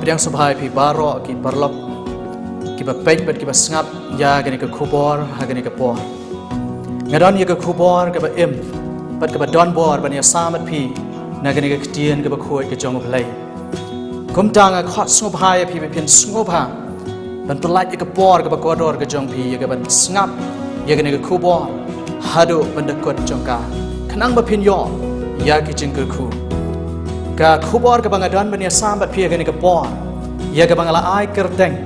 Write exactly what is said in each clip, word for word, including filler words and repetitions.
Pdiang sngewbha ïa phi baroh ki paralok kiba peit bad kiba sngap ïa kane ka khubor ha kane ka por. Nga don ïa ka khubor kaba im bad kaba don bor ban ïasam bad phi na kane ka ktien kaba khuid ka jong U Blei. Kumta nga khot sngewbha ïa phi ba phin sngewbha ban pyllait ïa ka por kaba kordor ka jong phi ïa kaban sngap ïa kane ka khubor haduh ban da kut jong ka, khnang ba phin ïoh ïa ki jingkyrkhu. Ka khubor kaba nga don ban ïasam bad phi ha kane ka por, ïa kaba nga la ai kyrteng,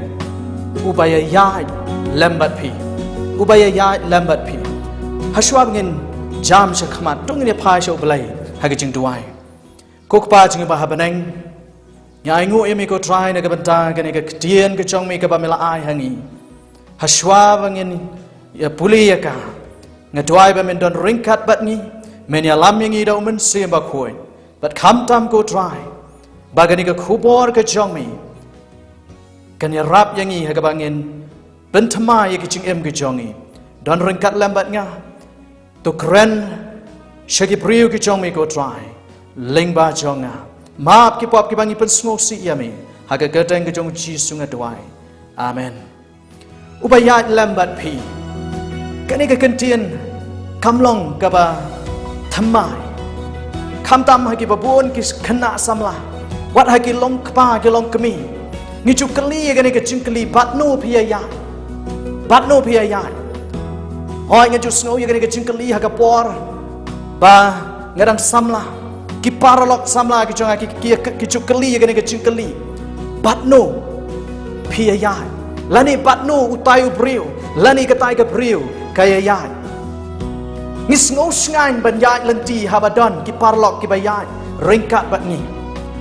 Uba ïaid lem bad phi. Uba ïaid lem bad phi. Hashwa ba ngin jam sha khmat, to ngin ïaphai sha U Blei ha ka jingduwai. Ko Kpa jong ngi ba ha bneng, ngi ainguh ïa me ko Trai na ka bynta kane ka ktien ka jong me kaba me la ai ha ngi. Hashwa ba ngin ïa pule ïa ka, nga duwai ba men don ryngkat bad ngi, men ïalam ïa ngi da U Mynsiem Bakhuid. Bad khamtam ko Trai, ba kane ka khubor ka jong me kan ïarap ïa ngi ha kaba ngin pynthymmai ïa ki jingim ki jong ngi. Don ryngkat lem bad nga. To kren sha ki briew ki jong me ko Trai. Lyngba jong nga, map ki pop kiba ngi pynsngewsih ïa me. Ha ka kyrteng ka jong U Jisu nga duwai. Amen. Uba ïaid lem bad phi. Kane ka kyntien kam long kaba thymmai. Khamtam ha kiba bun ki khynnah samla, wat ha ki long kpa ki long kmie, ngi ju kylli ïa kane ka jingkylli, bad no phi ïaid? Bad no phi ïaid? Hooid, nga ju sngew ïa kane ka jingkylli ha ka por ba nga dang samla. Ki paralok samla ki jong nga ki, ki, ki ju kylli ïa kane ka jingkylli, bad no phi ïaid? Lane bad no utai u briew lane katai ka briew ka ïaid? Ngi sngew shngaiñ ban ïaid lynti haba don ki paralok kiba ïaid ryngkat bad ngi.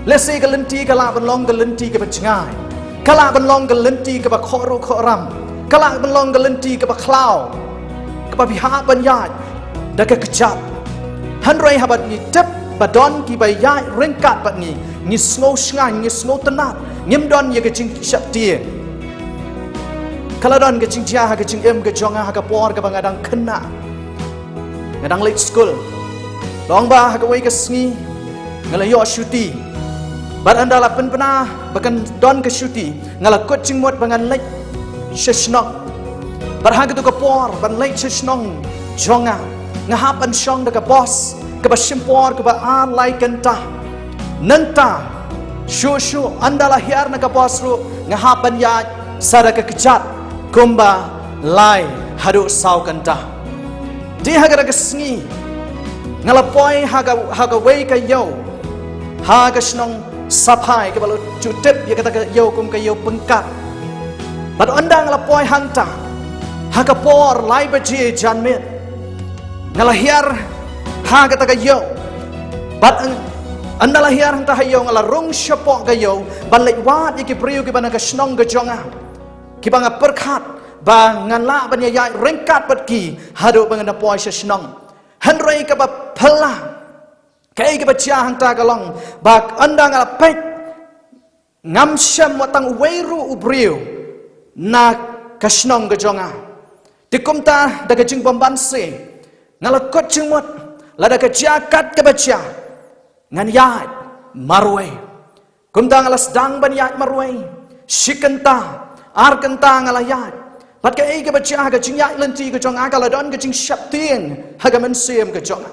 Lehse ka lynti ka lah ban long ka lynti kaba jngai. Ka lah ban long ka lynti kaba khohruh khohram. Ka lah ban long ka lynti kaba khlaw, kaba phi hap ban ïaid da ka kjat. Hynrei haba ngi tip ba don kiba ïaid ryngkat bad ngi, ngi sngew shngaiñ, ngi sngew tynnad, ngim don ïa ka jingsheptieng. Ka la don ka jingjia ha ka jingim ka jong nga ha ka por kaba nga dang khynnah, nga dang leit skul. Long ba ha kawei ka sngi nga la ïoh shuti. Bad ynda la pynbna ba kan don ka shuti, nga la kut jingmut ba ngan leit sha shnong. Bad ha kato ka por ban leit sha shnong jong nga, nga hap ban shong da ka bos kaba shim por kaba ar lai kynta. Nangta shuh shuh ynda la hiar na ka bos ruh, nga hap ban ïaid sa da ka kjat kumba lai haduh saw kynta. Te ha kata ka sngi nga la poi ha ka, ha kawei ka ïew ha ka shnong Saphai, kaba la ju tip ïa kata ka ïew kum ka ïew Pyngkat. Bad ynda nga la poi hangta ha ka por lai baje janmiet, nga la hiar ha kata ka ïew. Bad ynda la hiar hangta ha ïew, nga la rung shapoh ka ïew ban leit wad ïa ki briew kiba na ka shnong ka jong nga, kiba nga pyrkhat ba ngan lah ban ïaid ryngkat bad ki haduh ba ngan da poi sha shnong. Hynrei kaba phylla, kaei kaba jia hangta ka long ba ynda nga la peit, ngam shem wat tang uwei ruh u briew na ka shnong ka jong nga. Te kumta da ka jingbymbanse, nga la kut jingmut, lada ka jia kat kaba jia, ngan ïaid marwei. Kumta nga la sdang ban ïaid marwei. Shi kynta, ar kynta nga la ïaid. Bad kaei kaba jia ha ka jingïaid lynti ka jong nga, ka la don ka jingsheptieng ha ka mynsiem ka jong nga.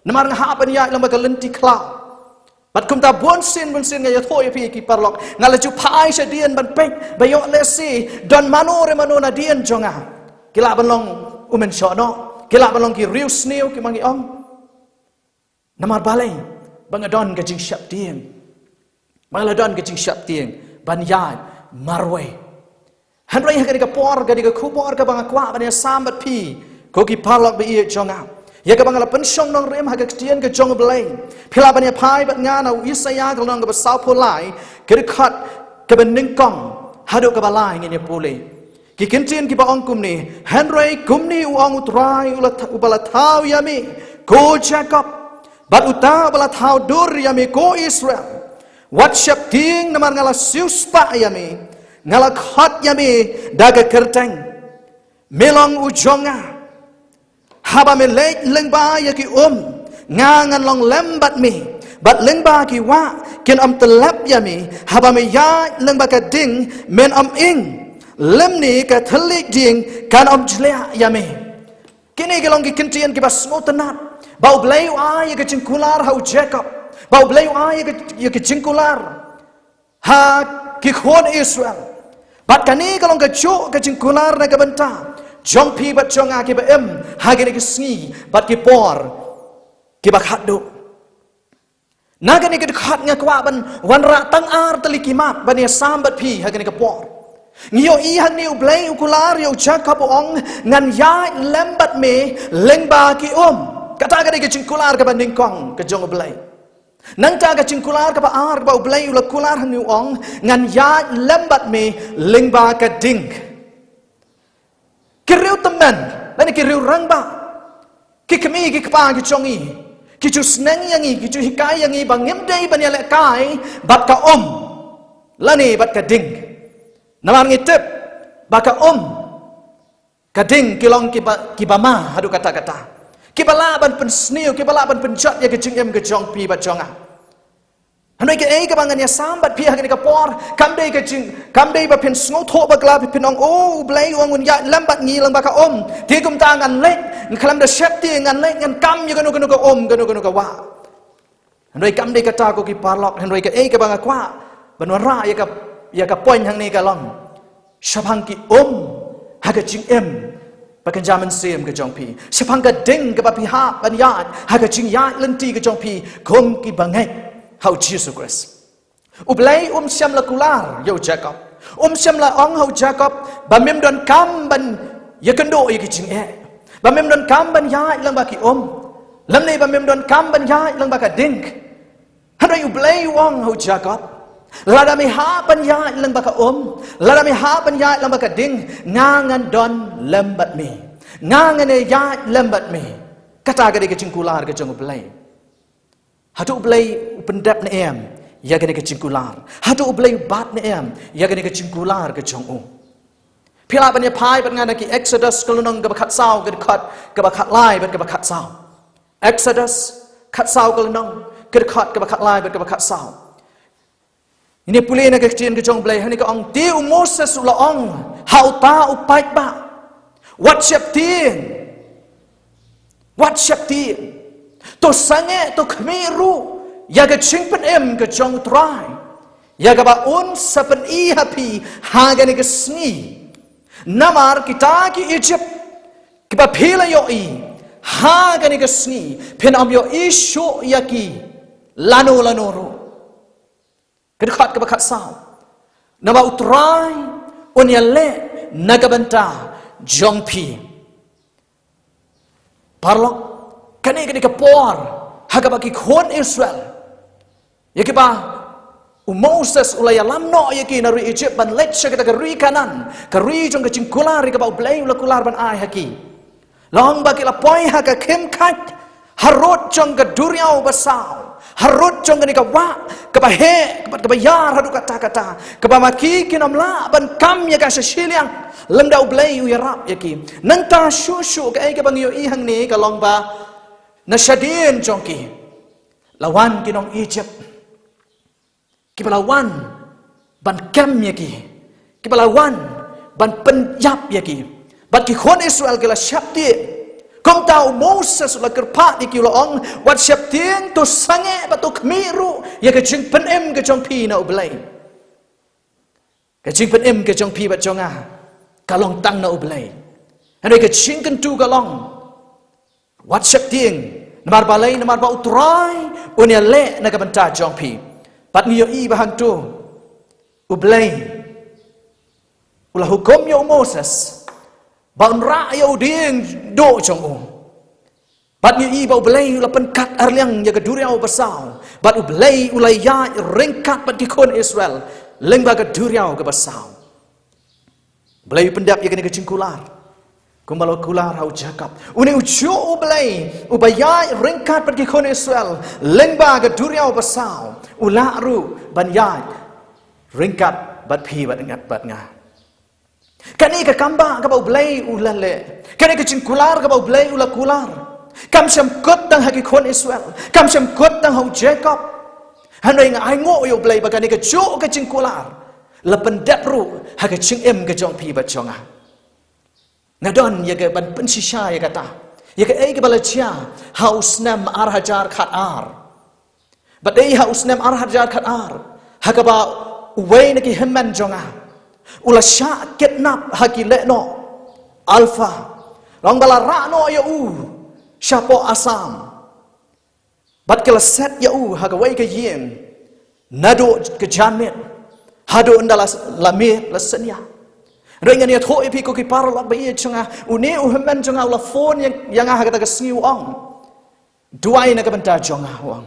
Namar nga hap ban ïaid lyngba ka lynti khlaw. Bad kumta bunsien bunsien, nga ïathuh ïa phi ki paralok, nga la ju phai shadien ban peit ba ïoh lehse don mano re mano nadien jong nga. Ki lah ban long u mynshohnoh, ki lah ban long ki riewsniew kiba ngi ong. Namar balei? Ba nga don ka jingsheptieng. Ba nga la don ka jingsheptieng ban ïaid marwei. Hynrei ha kane ka por, kane ka khubor kaba nga kwah ban ïasam bad phi, ko ki paralok ba ïeit jong nga, ïa kaba nga la pynshong nongrim ha ka ktien ka jong U Blei. Phi lah ban ïaphai bad nga na u Isaïah ka lynnong kaba sawphew lai, ka dkhot kaba nyngkong haduh kaba lai, ngin ïa pule. Ki kyntien kiba ong kumne: Hynrei kumne u ong U Trai, u la tha-, uba la thaw ïa me, ko Jakob, bad uta uba la thaw dur ïa me, ko Israel: Wat sheptieng, namar nga la siewspah ïa me, nga la khot ïa me da ka kyrteng. Me long u jong nga. Haba me leit lyngba ïa ki um, nga ngan long lem bad me. Bad lyngba ki wah kin ym tyllep ïa me, haba me ïaid lyngba ka ding men ym ing, lymne ka thylliej ding kan ym jliah ïa me. Kine ki long ki kyntien kiba sngewtynnat. Ba U Blei u ai ïa ka jingkular ha u Jakob. Ba U Blei u ai ïa ka, ïa ka jingkular ha ki khun Israel. Bad kane ka long kajuh ka jingkular na ka bynta jong phi bad jong nga kiba im ha kine ki sngi bad ki por kiba khatduh. Na kane ka dkhot nga kwah ban wanrah tang ar tylli ki mat ban ïasam bad phi ha kane ka por. Ngi ïohi hangne U Blei u kular ïa u Jakob, u ong, ngan ïaid lem bad me lyngba ki um. Kata ka dei ka jingkular kaba nyngkong ka jong U Blei. Nangta ka jingkular kaba ar kaba U Blei u la kular hangne, u ong, ngan ïaid lem bad me lyngba ka ding. Ki riew tymmen lane ki riew rangbah, ki kmie ki kpa ki jong ngi, ki ju sneng ïa ngi, ki ju hikai ïa ngi ba ngim dei ban ïalehkai bad ka um lane bad ka ding. Namar ngi tip ba ka um, ka ding ki long kiba, kiba ma haduh katta katta, kiba lah ban pynsniew, kiba lah ban pynjot ïa ka jingim ka jong phi bad jong nga. Hynrei kaei kaba ngan ïasam bad phi ha kane ka por, kam dei ka jing, kam dei ba phin sngewthuh bakla, phin ong, oh, U Blei u ong un ïaid lem bad ngi lyngba ka um, te kumta ngan leit, ngan khlem da sheptieng, ngan leit ngan kam ïa kano kano ka um, kano kano ka wah. Hynrei kam dei kata, ko ki paralok. Hynrei kaei kaba nga kwah ban wanrah ïa ka, ïa ka point hangne ka long shaphang ki um ha ka jingim ba kynja mynsiem ka jong phi, shaphang ka ding kaba phi hap ban ïaid ha ka jingïaid lynti ka jong phi kum ki bangeit ha U Jisu Khrist. U Blei um shym la kular ïa u Jakob, um shym la ong ha u Jakob ba mem donkam ban ïakynduh ïa ki jingeh, ba mem donkam ban ïaid lyngba ki um, lymne ba mem donkam ban ïaid lyngba ka ding. Hynrei U Blei u ong ha u Jakob, lada me hap ban ïaid lyngba ka um, lada me hap ban ïaid lyngba ka ding, nga ngan don lem bad me, nga ngan ïaid lem bad me. Kata ka dei ka jingkular ka jong U Blei. Hato U Blei u pyndep ne em ïa kane ka jingkular? Hato U Blei u bat ne em ïa kane ka jingkular ka jong u? Phi lah ban ïa phai bad nga na ki Exodus ka lynnong kaba khatsaw, ka dkhot kaba khatlai bad kaba khatsaw. Exodus khatsaw ka lynnong, ka dkhot kaba khatlai bad kaba khatsaw. Ngi pule na ka ktien ka jong U Blei, hangne ka ong, te u Moses u la ong ha uta u paidbah, wat sheptieng, wat sheptieng, to sangeh to khmih ruh ïa ka jingpynim ka jong U Trai, ïa kaba un sa pyni ha phi ha kane ka sngi. Namar kita ki Egypt kiba phi la ïohi ha kane ka sngi, phin ym ïohi shuh ïa ki lano lano ruh. Ka dkhot kaba khatsaw, naba U Trai un ïaleh na ka bynta jong phi. Paralok, kane ka dei ka por ha kaba ki khun Israel, ïa kiba u Moses u la ïalam noh ïa ki na ri Egypt ban leit sha kata ka ri Kanaan, ka ri jong ka jingkular, ïa kaba U Blei u la kular ban ai ha ki. La ong ba ki la poi ha ka khim khait harud jong ka duriaw basaw, harud jong kane ka wah kaba heh, kaba, kaba ïar haduh katta katta, kaba ma ki kin ym lah ban kam ïa ka sha shiliang lymda U Blei u ïarap ïa ki. Nangta shuh shuh kaei kaba ngi ïohi hangne ka long ba na shadien jong ki la wan ki nong Egypt, kiba la wan ban kem ïa ki, kiba la wan ban pynïap ïa ki. Bad ki khun Israel ki la sheptieng. Kumta u Moses u la kyrpad ïa ki, u la ong, wat sheptieng, to sangeh bad to khmih ruh ïa ka jingpynim ka jong phi na U Blei. Ka jingpynim ka jong phi bad jong nga ka long tang na U Blei. Hynrei ka jingkyntu ka long, wat sheptieng, namar balei, namar ba U Trai un ïaleh na ka bynta jong phi. Bad ngi ïohi ba hangto U Blei u la hukum ïa u Moses ba un rah ïa u dieng duh jong u. Bad ngi ïohi ba U Blei u la pynkat arliang ïa ka duriaw basaw, bad U Blei u la ïaid ryngkat bad ki khun Israel lyngba ka duriaw kaba saw. Blei u pyndep ïa kane ka jingkular kumba la kular ha u Jakob. Une u juh U Blei uba ïaid ryngkat bad ki khun Israel lyngba ka duriaw basaw, u lah ruh ban ïaid ryngkat bad phi bad nga, bad nga. Kane ka kambah kaba U Blei u la leh, kane ka jingkular kaba U Blei u la kular, Kam shym kut tang ha ki khun Israel, kam shym kut tang ha u Jacob. Hynrei nga ai nguh ïa U Blei ba kane ka juh ka jingkular la pyndep ruh ha ka jingim ka jong phi bad jong nga. Nga don ïa ka ban pynshisha ïa kata, ïa kaei kaba la jia ha u snem ar hajar khat ar. Bad dei ha u snem ar hajar khat ar, ha kaba uwei na ki hynmen jong nga u la shah kidnap ha ki lehnoh Alpha, long ba la rah noh ïa u shapoh Assam. Bad ki la set ïa u ha kawei ka ïing naduh ka janmiet haduh ynda la, la miet la synñia. Hynrei ngan ïathuh ïa phi ko ki paralok ba ïeit jong nga, une u hynmen jong nga u la phone ïa, ïa nga ha kata ka sngi, u ong, duwai na ka bynta jong nga, u ong.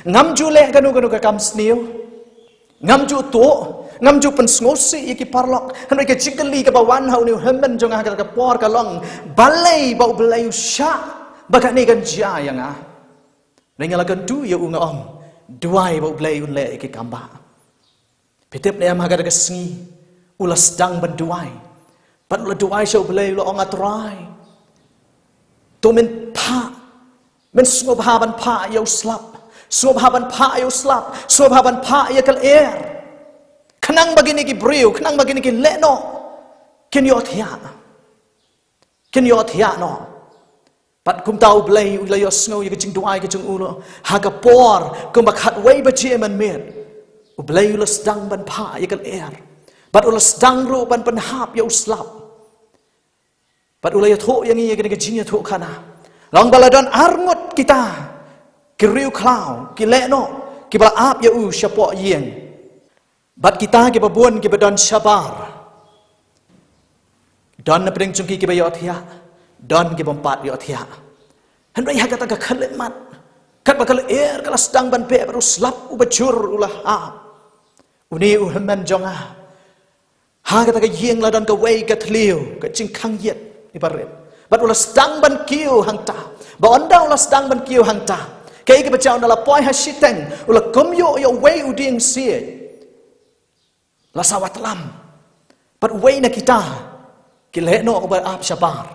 Ngam ju leh kano kano ka kam sniew, ngam ju tuh, ngam ju pynsngewsih ïa ki paralok. Hynrei ka jingkylli kaba wan ha une u hynmen jong nga ha kata ka por ka long, balei ba U Blei u shah ba kane kan jia ïa nga? Hynrei nga la kyntu ïa u, nga ong, duwai ba U Blei un leh ïa ki kam ba. Phi tip ne em, ha kata ka sngi u la sdang ban duwai. Bad u la duwai sha U Blei, u la ong, A Trai, to men phah, men sngewbha ban phah ïa u slap, sngewbha ban phah ïa u slap, sngewbha ban phah ïa ka lyer, khnang ba kine ki briew, khnang ba kine ki lehnoh kin ïohthiah, kin ïohthiah noh. Bad kumta U Blei u la ïohsngew ïa ka jingduwai ka jong u, ha ka por kumba khatwei baje mynmiet U Blei u la sdang ban phah ïa ka lyer. Bad u la sdang ruh ban pynhap ïa u slap. Bad u la ïathuh ïa ngi ïa kane ka jingïathuhkhana, long ba la don arngut kita ki riewkhlaw, ki lehnoh, kiba la ap ïa u shapoh ïing. Bad kita kiba bun kiba don shabar, don na pdeng jong ki kiba ïohthiah, don kibym pat ïohthiah. Hynrei ha kata ka khyllipmat, katba ka lyer ka la sdang ban beh bad u slap uba jur u la hap, une u hynmen jong nga, ha kata ka ïing la don kawei ka thliew, ka jingkhang ïit iba rit. Bad u la sdang ban kiew hangta. Bad ynda u la sdang ban kiew hangta, kaei kaba jia, ynda la poi ha shiteng, u la kumjuh ïa uwei u dieng siej, la sawa tlam. Bad uwei na kita ki lehnoh uba ap shabar,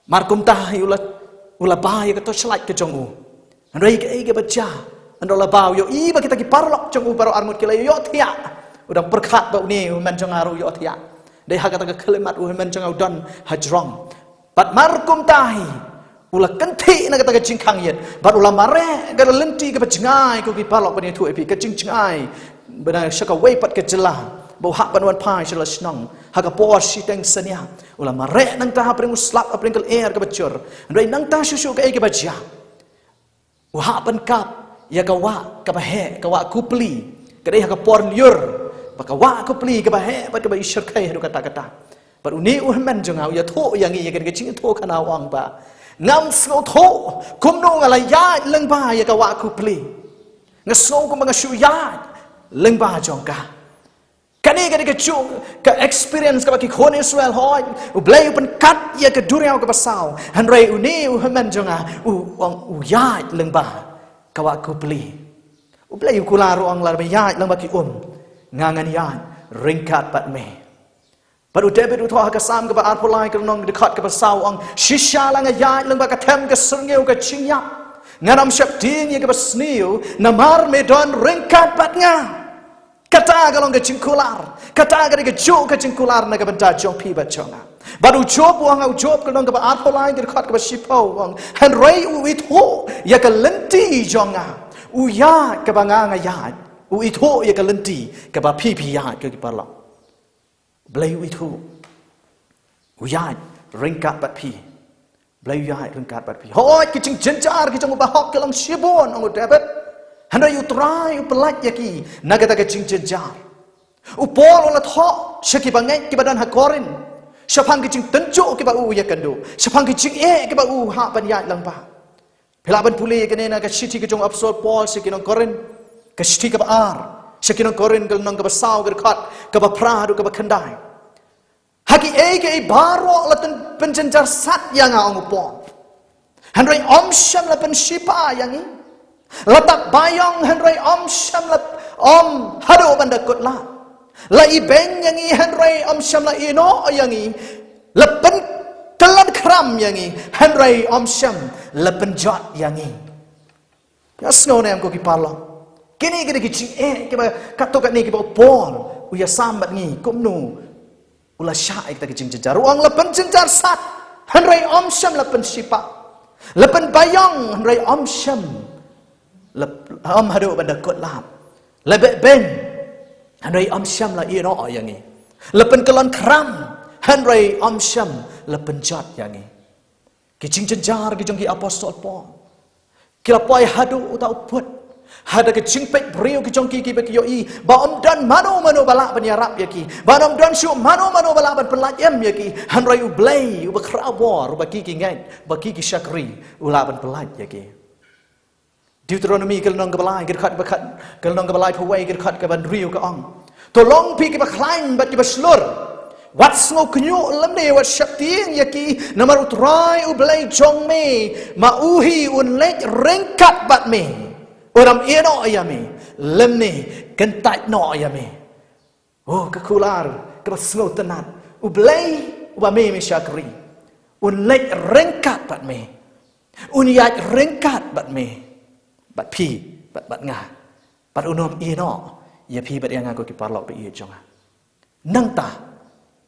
mar kumta hi u la, u la ba ïa ka torchlight ka jong u. Hynrei kaei kaba jia, ynda u la ba, u ïohi ba kita ki paralok jong u baroh arngut ki la ïohthiah. U dang pyrkhat ba une u hynmen jong nga ruh u ïohthiah. Dei ha kata ka khyllipmat u hynmen jong nga u don hajrong. Bad mar kumta hi u la kynthih na kata ka jingkhang ïit bad u la mareh ka lynti kaba jngai, ko ki paralok, ban ïathuh ïa phi, ka jingjngai ba na sha kawei pat ka jylla, ba u hap ban wan phai sha la shnong ha ka por shiteng synñia. U la mareh nangta hapdeng u slap, hapdeng ka lyer kaba jur. Hynrei nangta shuh shuh kaei kaba jia, u hap ban kap ïa ka wah kaba heh, ka wah kupli. Ka dei ha ka por lyiur ba ka wah kupli kaba heh bad kaba ishyrkhei haduh katta katta. Bad une u hynmen jong nga u ïathuh ïa ngi ïa kane ka jingïathuhkhana, u ong ba, ngam sngewthuh kumno nga la ïaid lyngba ïa ka wah kupli. Nga sngew kumba nga shu ïaid lyngba jong ka. Kane ka dei ka jong ka experience kaba ki khun Israel, hooid, U Blei u pynkat ïa ka duriaw kaba saw. Hynrei une u hynmen jong nga u ong u ïaid lyngba ka wah kupli. U Blei u kular, u ong, lada me ïaid lyngba ki um, nga ngan ïaid ryngkat bad me. Bad u David u thoh ha ka Salm kaba arphew lai, ka lynnong dkhot kaba saw, u ong, shisha la nga ïaid lyngba ka them ka syrngiew ka jingïap, ngan ym sheptieng ïa kaba sniew, namar me don ryngkat bad nga. Kata ka long ka jingkular. Kata ka dei ka juh ka jingkular na ka bynta jong phi bad jong nga. Bad u Job u ong, ha u Job ka lynnong kaba arphew lai, ka dkhot kaba shiphew, u ong, hynrei u ithuh ïa ka lynti jong nga. U ïaid kaba nga nga ïaid, u ithuh ïa ka lynti kaba phi phi ïaid, ko ki paralok. Blei u ithuh. U ïaid ryngkat bad phi. Blei u ïaid ryngkat bad phi. Hooid, ki jingjynjar ki jong u bahok ki long shibun, ong u David. Hynrei u Trai u pyllait ïa ki na kata ka jingjynjar. U Paul u la thoh sha ki bangeit kiba don ha Korinth shaphang ki jingtynjuh kiba u ïakynduh, shaphang ki jingeh kiba u hap ban ïaid lyngba. Phi lah ban pule ïa kane na ka shithi ka jong u Apostol Paul sha ki nong Korinth, ka shithi kaba ar sha ki nong Korinth, ka lynnong kaba saw, ka dkhot kaba phra haduh kaba khyndai. Ha kiei kiei baroh la pynjynjar sat ïa nga, ong u Paul, hynrei ym shym la pynshipa ïa ngi. La tap baïong hynrei ym shym la, ym haduh ban da kut lad. La ibeiñ ïa ngi hynrei ym shym la ïehnoh ïa ngi. La pynkyllon khram ïa ngi, hynrei ym shym la pynjot ïa ngi. Ïa sngew ne em ko ki paralok. Kine ki dei ki jingeh kiba katto katne kiba u Paul u ïasam bad ngi kumno u la shah ïa kita ki jingjynjar. U ong la pynjynjar sat, hynrei ym shym la pynshipa. La pynbiang, hynrei ym shym la, ym haduh ban da kut lap. La beh beiñ, hynrei ym shym la ïehnoh ïa ngi. La pynkyllon khram, hynrei ym shym la pynjot ïa ngi. Ki jingjynjar ki jong ki apostol Paul ki la poi haduh uta u pud. Ha kata ka jingpeit briew ki jong ki kiba ki ïohi ba ym don mano mano ba lah ban ïarap ïa ki, ba ym don shuh mano mano ba lah ban pyllait im ïa ki, hynrei U Blei uba khraw bor, uba ki ki ngeit, uba ki ki shakri, u lah ban pyllait ïa ki. Deuteronomi ka lynnong kaba lai, ka dkhot ba khat, ka lynnong kaba laiphew wei, ka dkhot kaba hynriew ka ong: To long phi kiba khlaiñ bad kiba shlur. Wat sngewkhynñiuh lymne wat sheptieng ïa ki, namar U Trai U Blei jong me, ma u hi un leit ryngkat bad me. Un ym ïehnoh ïa me, lymne kyntait noh ïa me. Oh, ka kular kaba sngewtynnat. U Blei uba me me shakri, un leit ryngkat bad me. Un ïaid ryngkat bad me, bad phi, bad, bad nga. Bad un ym ïehnoh ïa phi bad ïa nga ko ki paralok ba ïeit jong nga. Nangta,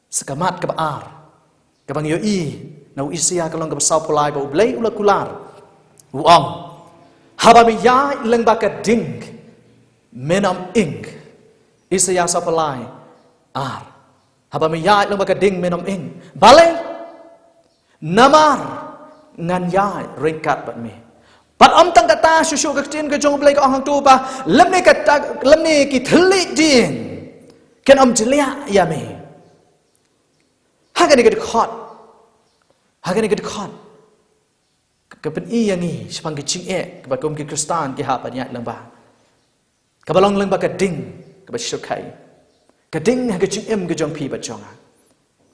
sa ka mat kaba ar, kaba ngi ïohi na u Isaïah ka lynnong kaba sawphew lai ba U Blei u la kular, u ong: Haba me ïaid lyngba ka ding, men ym ing. Isaïah sawphew lai, ar. Haba me ïaid lyngba ka ding, men ym ing. Balei? Namar ngan ïaid ryngkat bad me. Bad ym tang kata, shuh shuh ka ktien ka jong U Blei ka ong hangto ba lymne kata, lymne ki thylliej dieng kin ym jliah ïa me. Ha kane ka dkhot, ha kane ka dkhot ka pyni ïa ngi shaphang ka jingeh kaba kum ki Khristan ki hap ban ïaid lyngba, kaba long lyngba ka ding kaba shyrkhei, ka ding ha ka jingim ka jong phi bad jong nga,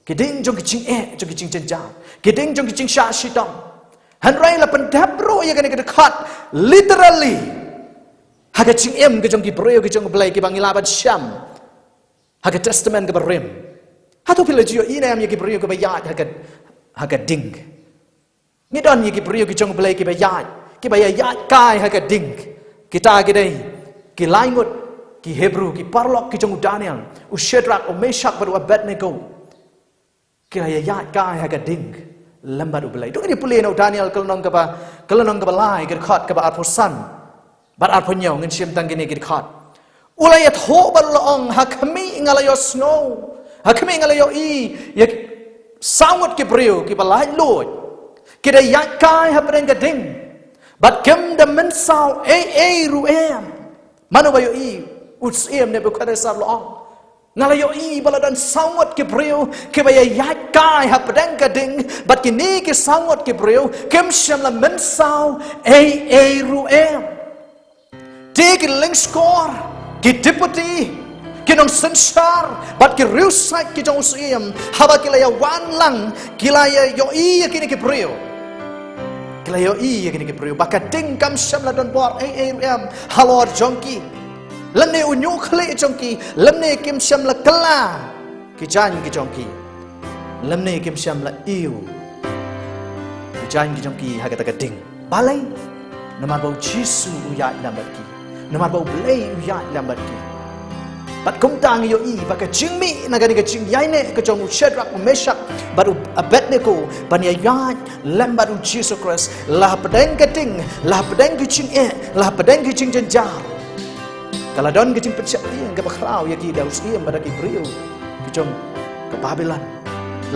ka ding jong ka jingeh, jong ka jingjynjar, ka ding jong ka jingshah shitom. Hynrei la pyndep ruh ïa kane ka dkhot literally ha ka jingim ka jong ki briew ka jong U Blei kiba ngi lah ban shem ha ka Testament kaba rim. Hato phi la ju ïohi ne em ïa ki briew kiba ïaid ha ka, ha ka ding? Ngi don ïa ki briew ki jong U Blei kiba ïaid, kiba ïa ïaid kai ha ka ding. Kita ki dei ki lai ngut ki Hebru, ki paralok ki jong u Daniel, u Shadrach, u Meshach bad u Abednego. Ki la ïa ïaid kai ha ka ding lem bad U Blei. To ngin ïa pule na u Daniel ka lynnong kaba, ka lynnong kaba lai, ka dkhot kaba arphew san bad arphew hynñiew, ngin shim tang kine ki dkhot. U la ïathuh bad u la ong: Ha khmih nga la ïohsngew, ha khmih nga la ïohi ïa ki saw ngut ki briew kiba laitluid, ki da ïaid kai hapdeng ka ding, bad kim da mynsaw ei ei ruh em. Mano ba ïohi? U syiem Nebukhadnessar la ong: Nga la ïohi ba la don saw ngut ki briew kiba ïa ïaid kai hapdeng ka ding, bad kine ki saw ngut ki briew kim shym la mynsaw ei ei ruh em. Te ki lyngskor, ki deputy, ki nongsynshar bad ki riewsait ki jong u syiem, haba ki la ïa wan lang, ki la ïa ïohi ïa kine ki briew. Ki la ïohi ïa kine ki briew ba ka ding kam shym la don bor ei ei ruh em halor jong ki, lymne u ñiuhkhlieh jong ki, lymne kim shym la kylla ki jaiñ ki jong ki, lymne kim shym la ïew ki jaiñ ki jong ki ha kata ka ding. Balei? Namar ba U Jisu u ïaid lem bad ki, namar ba U Blei u ïaid lem bad ki. Bad kumta ngi ïohi ba ka jingmih na kane ka jingïaineh ka jong u Shadrach, u Meshach bad u Abednego ban ïa ïaid lem bad U Jisu Khrist, la hapdeng ka ding, la hapdeng ka jingeh, la hapdeng ka jingjynjar, ka la don ka jingpynsheptieng kaba khraw ïa ki da u syiem bad da ki briew ki jong ka Babilon.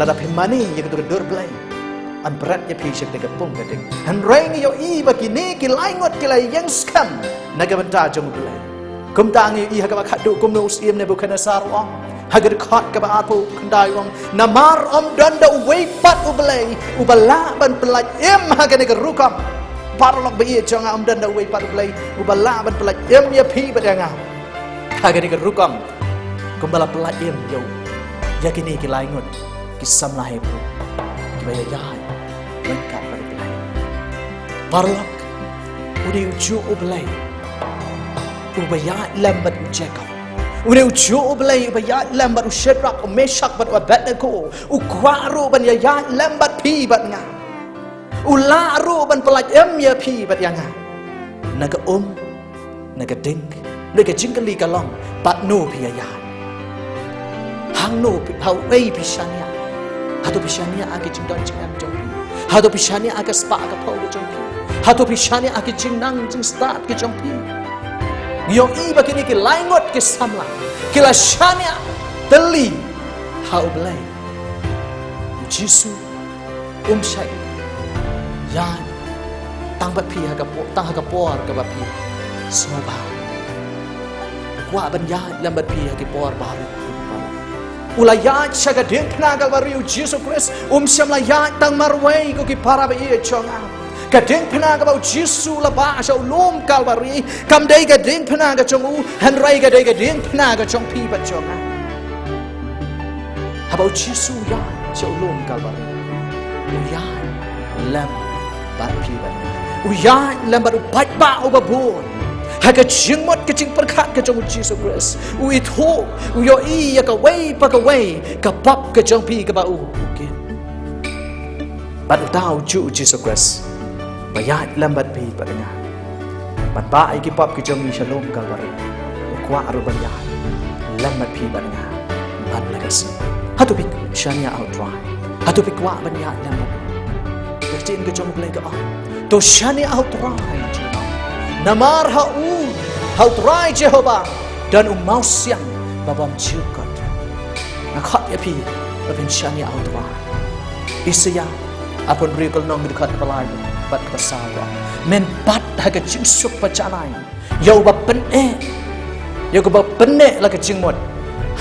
Lada phi mane ïa kato ka dur blei, yn bret ïa phi sha kata ka pung ka ding. Hynrei ngi ïohi ba kine ki lai ngut ki la ïeng skhem na ka bynta jong U Blei. Kumta ngi ïohi ha kaba khatduh kumno u syiem Nebukhadnessar u ong ha ka dkhot kaba arphew khyndai, u ong: Namar ym don da uwei pat U Blei uba lah ban pyllait im ha kane ka rukom. Paralok ba ïeit jong nga, ym don da uwei pat U Blei uba lah ban pyllait im ïa phi bad ïa nga ha kane ka rukom, kumba la pyllait im ïa u, ïa kine ki lai ngut ki samla Hebru kiba ïa ïaid ryngkat bad U Blei. Paralok, u dei ujuh U Blei uba ïaid lem bad u Jakob, Une u juh U Blei uba ïaid lem bad u Shadrak, u Meshak bad u Abednego, u kwah ruh ban ïaid lem bad phi bad nga. U lah ruh ban pyllait em ïa phi bad ïa nga. Na ka um, na ka ding, na ka jingkylli ka long, bad no phi ïaid. Hangno phi, ha uwei phi shaniah. Hato phi shaniah ha ka jingdon jingem jong phi? Hato phi shaniah ha ka spah ka phew ka jong phi? Hato phi shaniah ha ka jingnang jingstad ka jong phi? Ngi ïohi ba kine ki lai ngut ki samla ki la shaniah tylli ha U Blei. U Jisu um shait ïaid tang bad phi ha ka por, tang ha ka por kaba phi sngewbha. Kwah ban ïaid lem bad phi ha ki por barit. U la ïaid sha ka diengphna Kalbari, u Jisu Khrist um shym la ïaid tang marwei, ko ki para baieit jong nga. Ka diengphna kaba u Jisu la bah sha u lum Kalbari kam dei ka diengphna ka jong u, hynrei ka dei ka diengphna ka jong phi bad jong nga. Haba u Jisu u ïaid sha u lum Kalbari, u ïaid lem bad phi bad nga. U ïaid lem bad u paidbah uba bun. Ha ka jingmut ka jingpyrkhat ka jong u Jisu Khrist, u ithuh, u ïohi ïa kawei pa kawei ka pop ka jong phi kaba u, u kit. Bad uta u juh u Jisu Khrist ba ïaid lem bad phi bad nga ban bah ïa ki pop ki jong ngi sha lum Kalbari, u kwah ruh ban ïaid lem bad phi bad nga man la ka sngi. Hato phi shaniah ha u Trai? Hato phi kwah ban ïaid lem bad u? Ka ktien ka jong U Blei ka ong, to shaniah ha u Trai Jehobah. Namar ha u, ha u Trai Jehobah, don u mawsiang ba bymjukut. Nga khot ïa phi ba phin shaniah ha u Trai. Isaïah arphew hynriew ka lynnong, ka dkhot kaba lai bad kaba saw ka ong, men bat ha ka jingsuk ba janai ïa uba pyneh, ïa uba pyneh la ka jingmut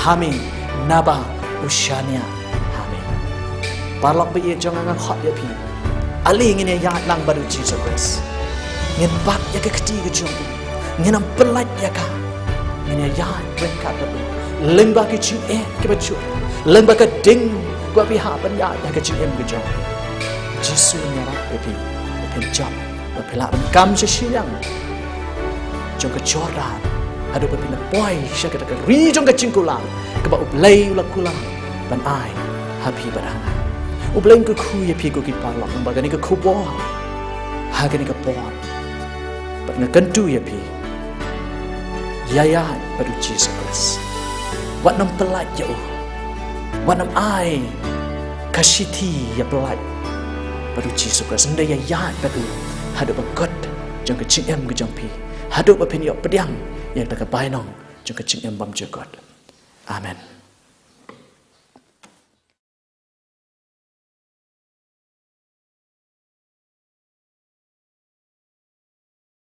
ha me, naba u shaniah ha me. Paralok baieit jong nga, nga khot ïa phi, ale ngin ïaid lang bad u Jisu Khrist. Ngin bat ïa ka kti ka jong u, ngin ym pyllait ïa ka. Ngin ïaid ryngkat bad u lyngba ki jingeh kiba jur, lyngba ka ding kaba phi hap ban ïaid ha ka jingim ka jong u. Jisu un ïarap ïa phi ba phin jop, ba phin lah ban kam sha shiliang jong ka Jordan, haduh ba phin poi sha kata ka ri jong ka jingkular kaba U Blei u la kular ban ai ha phi bad ha nga. U Blei un kyrkhu ïa phi, ko ki paralok, namar kane ka khubor ha kane ka por. Bad nga kyntu ïa phi, ïaid bad u Jisu Khrist. Wat nym pyllait ïa u. Wat nym ai ka shithi ïa pyllait bad u Jisu Khrist. Ynda ïaid bad u haduh ba kut jong ka jingim ka jong phi, haduh ba phin ïoh pdiang ïa kata ka bainong jong ka jingim bymjukut. Amen.